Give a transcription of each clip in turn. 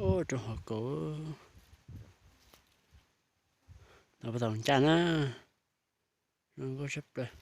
Roob hauv kaus, tau pab tau ncaj na, zoo nkauj tshaj plaws.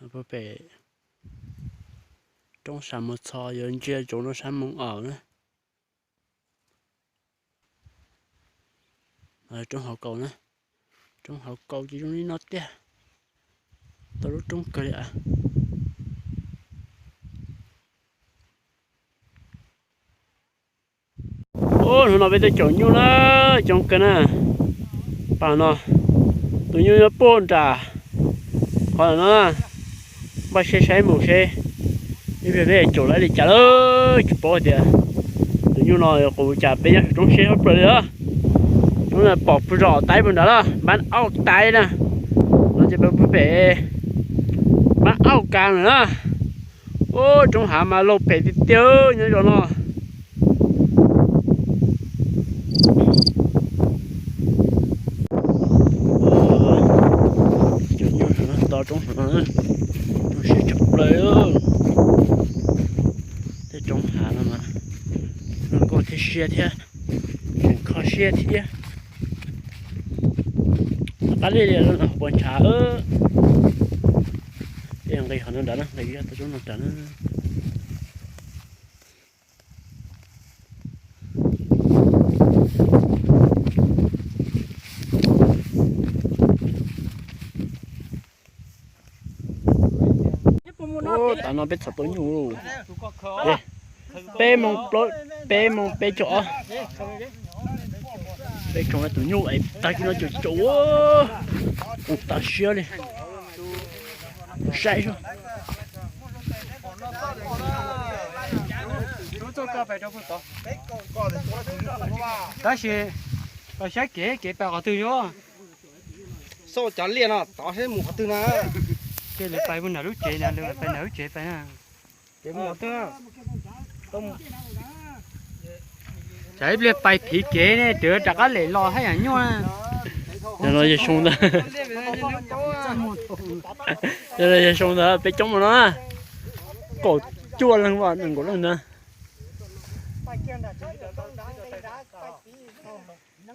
Pem roob Sa Mus Txho yuav ntsia tsoom no sab Moos Aus na. Roob hauv kaus na, roob hauv kaus ces zoo li no tiag, tau lub roob kawg li a. Hnub no peb tuaj caum nyuj na, coob kawg na. Pam no, tus nyuj nyob puag nram qhov no na, npaj siab saib mus seb ib pliag peb caum tau li cas lawm. Tsis paub tias tus nyuj no yog qus cas, peb nyob saum roob siab tshaj plaws li os. Roob no pom puag zos Taib puag nrad lawm, npab auj Taib na, no ces peb puag pem npab auj Kas lawm na. Ub, roob hav mas laug phem tiag tiag nyob zos no. Cov nyuj no to roob no, roob siab tshaj plaws. Tej roob hav no mas zoo nkauj thiab siab thiab, tseem kho siab thiab. Qab li li no puas ntshav. Peb nqis qhov no nrad na, nqis zaj tau roob no nrad na. Ub, tav no peb txhom tau nyuj. Peb moos plaub, peb moos peb caug ob. Peb caug tus nyuj es tag kis no caum caum, tus tas siab li. Saib, tab sis saib kev, kev pais qhov twg yuav. Xauj cov liaj no tod seb mus qhov twg na. Ces lawv pais mus nram lub tsev na, lawv pais nram lub tsev pais na. Kev mus qhov twg? Tsam ib pliag pais phiv kev ne, twb rov qab lem los haj yam nyuaj. Yog no yog xyoo ntawd, yog no yog xyoo ntawd peb coob mus no na, kaum cuaj leeg, nees nkaum leej ntawd.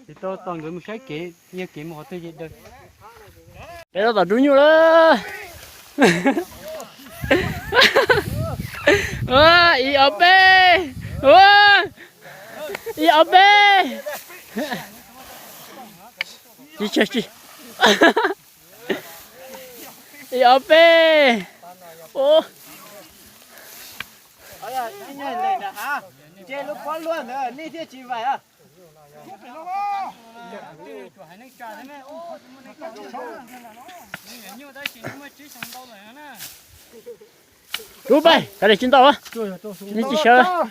Ces tau tos nkawd mus saib kev, yog kev mus qhov twg ces daws. Peb tab tom rub nyuj lawm. Ib ob peb, ib ob peb. Ib ob peb. Ub. Ces lub pob luaj ntawd nej thiaj tsis vaim. Rub pais, kav liam tsis ntau, tsis ntau.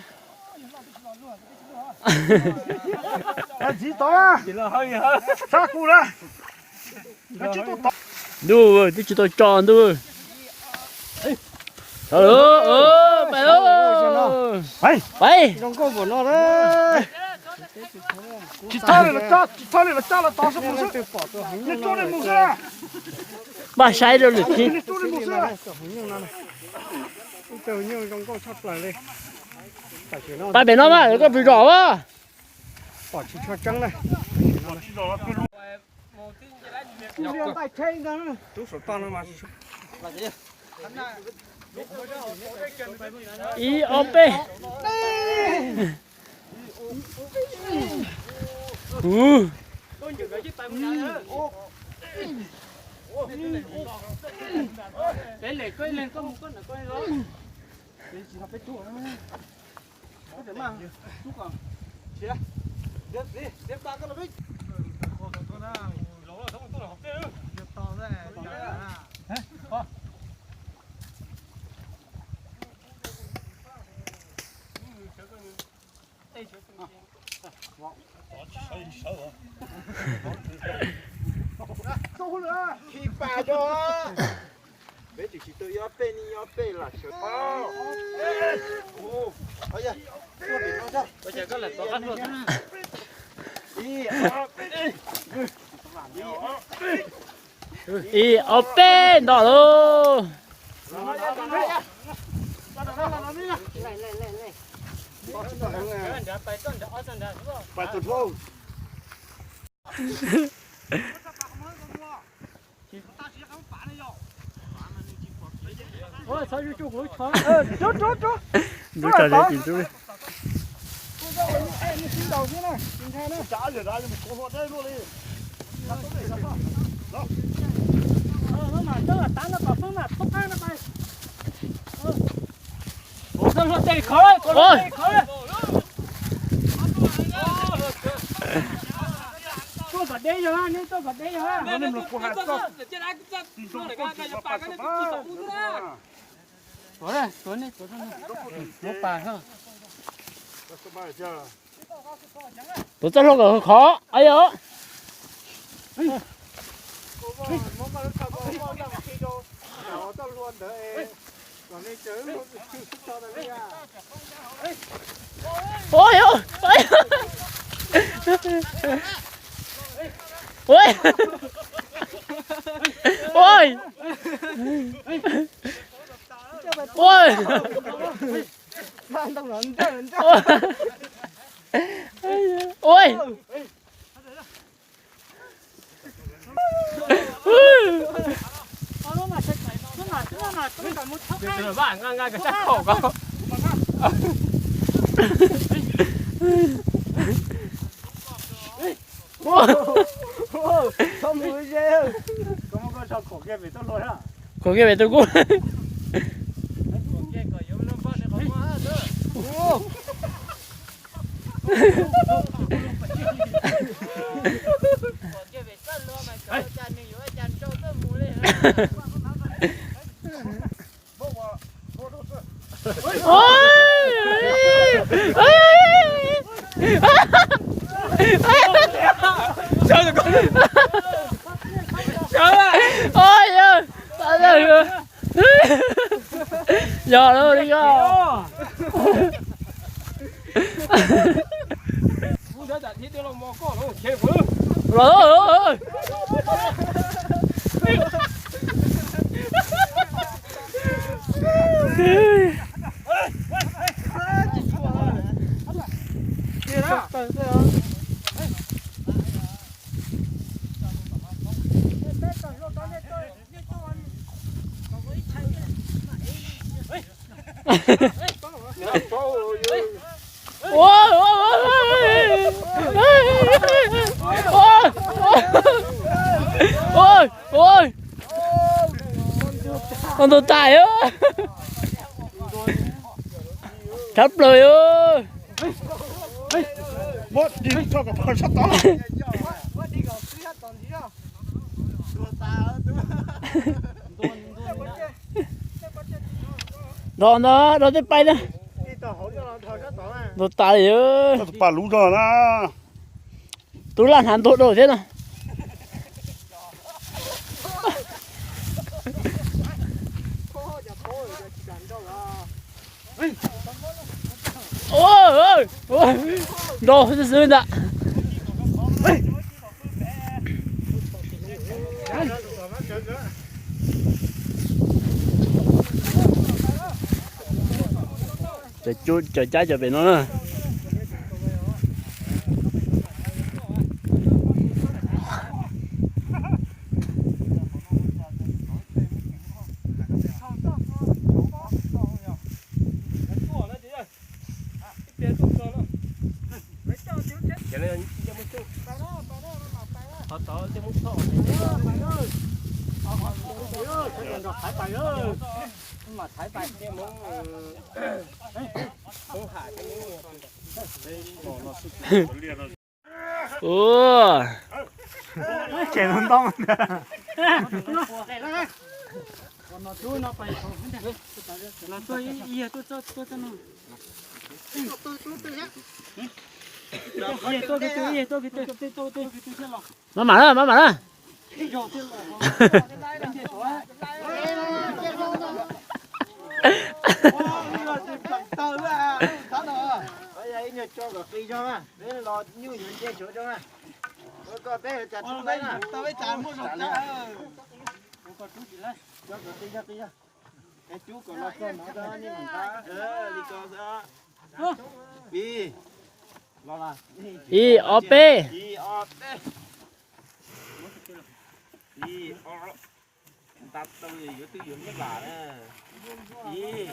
Ntuj, twb tsis tau tso ntuj. Pais, pais. Tsis txhob li los coj, tsis txhob li los coj los tod xwb mus xwb. Nej tsuj li mus xwb. Npaj saib rau lwm thib. Pais pem no mas koj pw zos as. Ib ob peb. Peb tsis tsis tu ib ob peb ni ib ob peb lam sawv tau. Ib ob peb nto lauj. Ntub tso zeb tsis ntub li. Tuav txoj hlua kom khov, a yog. Ua, ua, ua, ua. Khov kiag pem tus kub. Yog lawm li os. Los. Ua, ua, ua tus tais, tshab plaws. Nrog ntawd, nrog tej pais na. Ntuag tas li. Tus paj lub no na. Tus laj hnav ntuag dua thiab no. Nrau xwb xwb ntag. Cov cab cov pem no na. Ua, tseem ntoo ntag. Maj mam na, maj mam na. Cov kom qi yog qi yog. Es cub kom los txog no, li ko xwb. Ib, los, ib, ob, peb. Ib, ob, peb. Ib, ob, nta tau yuav twb yuav nyob lam na. Ib,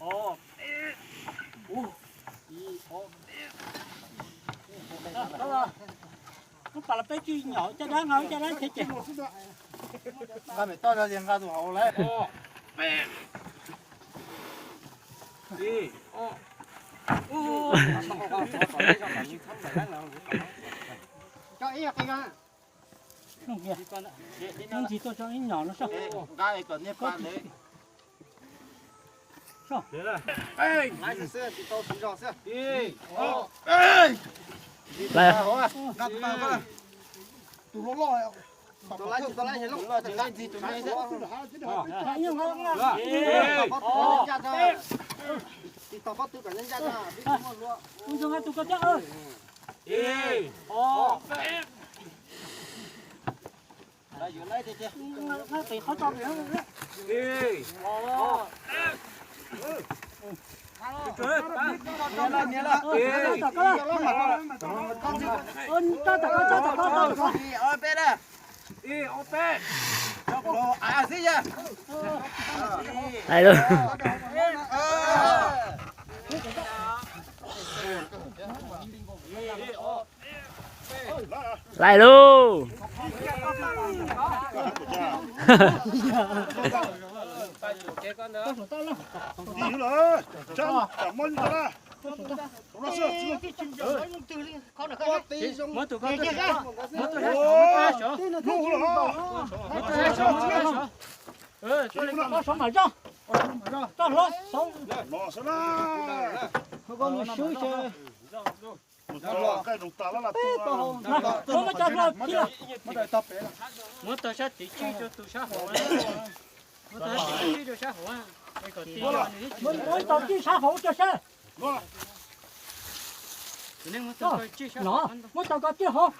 ob, peb. Ib, ob, peb. Lub pas los peb tsis nyom caj dab, nqa caj dab ces ces. Nqa pem toj no ces nqa tus hauv lawm. Ob, peb. Ib, ob. Coj ib qi. Ntsis tuaj tso ib nyom no soj. Nqa kom niag pas ntawd. Tus hluas loj, tus loj ntxig tus me xwb. Ib, ob, peb. Ib, ob, peb. Hais lus. Laij lauj. Muab tau sab tid tswj rau tus sab hauv. Muab tau sab tid tswj rau sab hauv. Muab tau tswj sab hauv rau sab. No, muab tau koj tswj hauv.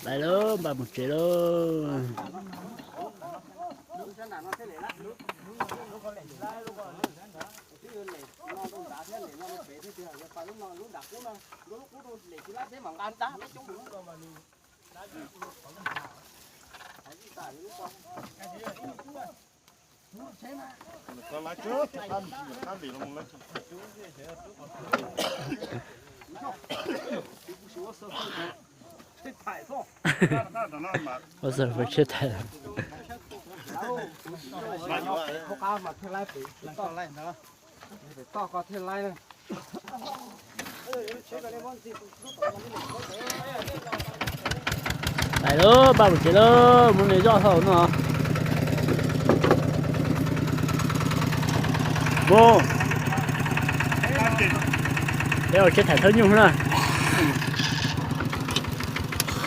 Laij lauj, npaj mus tsev lauj. Ua xwb peb tsheb thaiv. Thaiv lauj, npaj mus tsev lauj, mus nws zoj hauv no. Mus. Peb ua tsheb thaiv thawj nyuj na.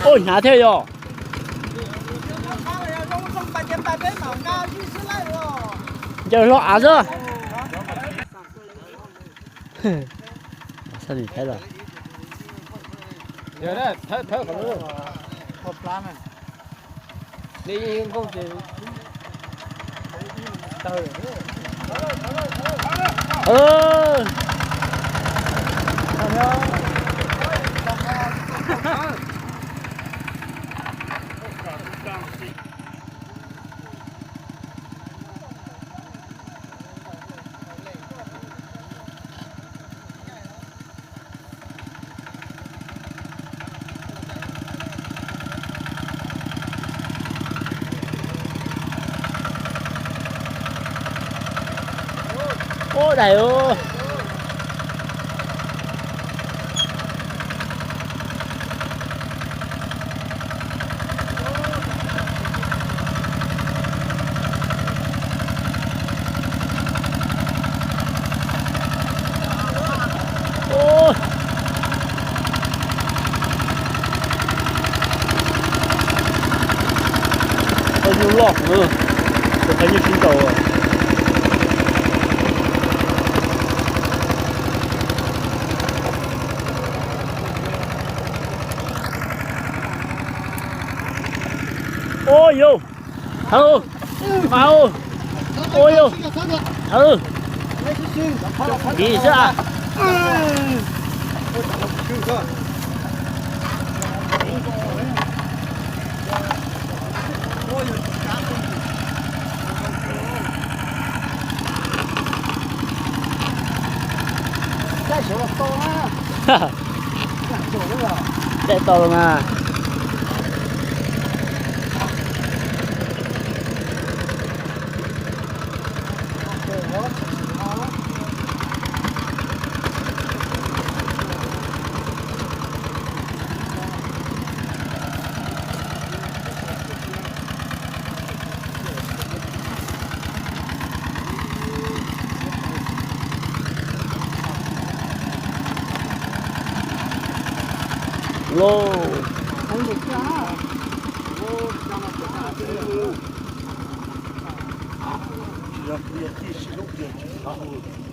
Oj, hnyav thiab yog. Ncaws hlo av xwb. Xab nim thaiv los. Ua daim. Tus qhov nyuj sib ntaus. Ua yau, hawv, mas, ua yau, hawv, tiv xwb. Caij tau los mas. Lauj. Tsis yog tij sib hlub kiag tsis txhob hu.